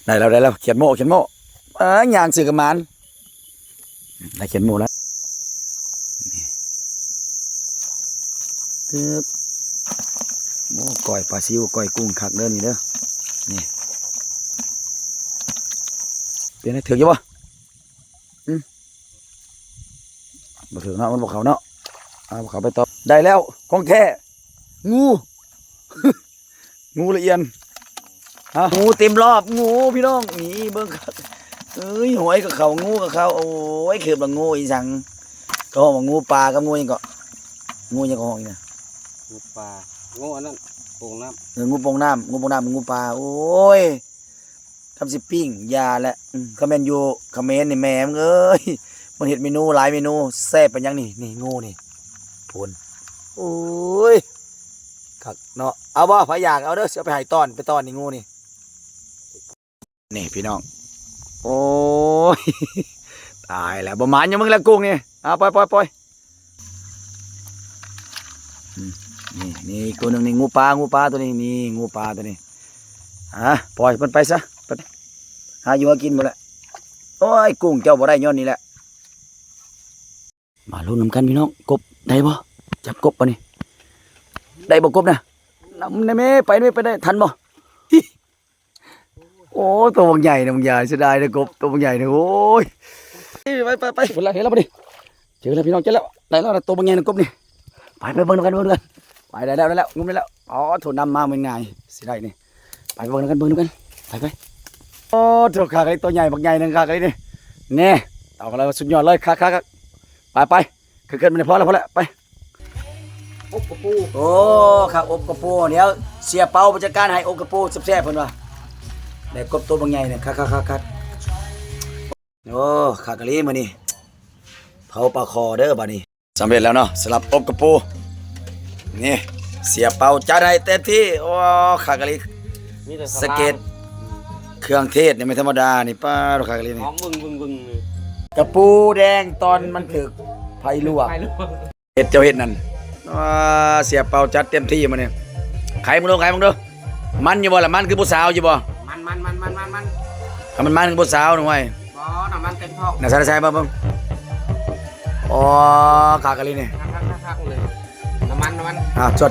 ໄດ້ແລ້ວ ໄດ້ແລ້ວ ຂຽດໂມ້ ຂຽດໂມ້ ເອີ ຍ່າງຊື່ກະໝານ ໄດ້ຂຽດໂມ້ແລ້ວ ນີ້ ຕຶບ ໂອ້ ກ້ອຍປາຊິວ ກ້ອຍກຸ້ງຄັກເດີນີ້ເດີ ນີ້ ເປັນໄງ ຖືກຢູ່ບໍ່? ອືມ ບໍ່ຖືກເນາະ ມັນບໍ່ເຂົ້າເນາະ ເອົາ ເຂົ້າໄປຕໍ່ ໄດ້ແລ້ວ ຂອງແທ້ ງູ ງູລະອຽນ ຮະ ງູເຕັມລອບ ງູ ພີ່ນ້ອງ ນີ້ເບິ່ງຄັກ ເອີຍ ຫອຍກໍເຂົ້າ ງູກໍເຂົ້າ ໂອ້ຍ ເກີບວ່າງູອີຫຍັງ ເຂົາຮ້ອງວ່າງູປ່າກັບງູຫຍັງເກາະ ງູຫຍັງກໍຮ້ອງອີກນະ ງູປ່າ ງູອັນນັ້ນ ໂປ່ງນ້ຳ ເອີ ງູໂປ່ງນ້ຳ ງູໂປ່ງນ້ຳ ງູປ່າ ໂອ້ຍ ຄຳຊິປີ້ງ ຢ່າແຫຼະ ອືມ ຄັນແມ່ນຢູ່ຂະເໝນນີ້ ແມ່ມຶງເອີຍ ມັນເຮັດເມນູຫຼາຍເມນູ ແຊບປານຫຍັງນີ້ ນີ້ ງູນີ້ ພຸ້ນ ໂອ້ຍ ຄັກເນາະ ເອົາບໍ່ ໃຜຢາກເອົາເດີ ຊິເອົາໄປໃຫ້ຕ້ອນ ໄປຕ້ອນນີ້ ງູນີ້ ນີ້ພີ່ນ້ອງ ໂອ້ຍ ຕາຍແລ້ວ ບໍ່ໝານຫຍັງມຶງແລ້ວ ກຸ້ງນີ້ ເອົາ ປ່ອຍໆໆ ອືມ ນີ້ ນີ້ອີກຕົວໜຶ່ງນີ້ ງູປ່າ ງູປ່າຕົວນີ້ ນີ້ ງູປ່າຕົວນີ້ ຫາ ປ່ອຍມັນໄປຊະ ໄປຫາຢູ່ຫາກິນພຸ້ນແຫຼະ ໂອ້ຍ ກຸ້ງເຈົ້າບໍ່ໄດ້ຍ້ອນນີ້ແຫຼະ ມາລຸ້ນນຳກັນພີ່ນ້ອງ ກົບໄດ້ບໍ່? ຈັບກົບບາດນີ້ ໄດ້ບໍ່ກົບນະ? ນຳແດ່ແມ່ ໄປແມ່ ໄປໄດ້ ທັນບໍ່? ໂອ້ ໂຕບັກໃຫຍ່ນະ ບັກໃຫຍ່ ເສຍດາຍເດ້ກົບ ໂຕບັກໃຫຍ່ນະ ໂອ້ຍ ໄປ ໄປ ໄປ ພຸ້ນລະ ເຫັນແລ້ວບາດນີ້ ເຈີແລ້ວພີ່ນ້ອງ ເຈີແລ້ວ ໄດ້ແລ້ວນະ ໂຕບັກໃຫຍ່ນະ ກົບນີ້ ໄປ ໄປເບິ່ງນຳກັນ ເບິ່ງນຳກັນ ໄປ ໄດ້ແລ້ວ ໄດ້ແລ້ວ ງຸ້ມໄດ້ແລ້ວ ອໍ ໂຖ ນຳມາແມ່ນງ່າຍ ຊິໄດ້ນີ້ ໄປ ໄປເບິ່ງນຳກັນ ເບິ່ງນຳກັນ ໄປ ໄປ ໂອ້ ໂຖ ຄັກອີ່ຫຼີ ໂຕໃຫຍ່ ບັກໃຫຍ່ໜຶ່ງ ຄັກອີ່ຫຼີນີ້ ແນ່ ເອົາລະ ສຸດຍອດເລີຍ ຄັກ ຄັກ ຄັກ ໄປ ໄປ ຄືເກີນມັນ ພໍແລ້ວ ພໍແລ້ວ ໄປ ອົບກະປູ ໂອ້ ຄັກ ອົບກະປູ ດຽວເສຍເປົາຈັດການໃຫ້ ອົບກະປູແຊບໆ ເພິ່ນວ່າ ໄດ້ກົບໂຕບັກໃຫຍ່ນີ້ ຄັກໆໆໆ ໂອ້ ຄັກອີ່ຫຼີມື້ນີ້ ເຜົາປາຄໍເດີບາດນີ້ ສຳເລັດແລ້ວເນາະ ສຳລັບອົບກະປູ ນີ້ ເສຍເປົາຈັດໃຫ້ເຕັມທີ່ ໂອ້ ຄັກອີ່ຫຼີ ມີແຕ່ສະເກັດ ສະບາຍ ເຄື່ອງເທດນີ້ແມ່ນທຳມະດານີ້ ປ້າດ ຄັກອີ່ຫຼີນີ້ ຫອມວຶ່ງໆໆ ນີ້ ກະປູແດງຕອນມັນຖືກໄຟລວກ ໄຟລວກ ເຮັດ ເຈົ້າເຮັດນັ້ນ ອ່າ ເສຍເປົາຈັດເຕັມທີ່ມື້ນີ້ ໄຂເບິ່ງດູ ໄຂເບິ່ງດູ ມັນຢູ່ບໍ່ລະ ມັນຄືຜູ້ສາວຢູ່ບໍ່? ມັນ ມັນ ມັນ ມັນ ມັນ ຄັນມັນມັນຄືຜູ້ສາວນະ ຫ້ວຍ ບໍ່ ນ້ຳມັນເຕັມທ້ອງ ໃສ່ ໃສ່ ໃສ່ ເບິ່ງ ອໍ ຄັກອີ່ຫຼີນີ້ ຄັກໆໆ ເລີຍ ນ້ຳມັນ ນ້ຳມັນ ອ່າ ຈວດ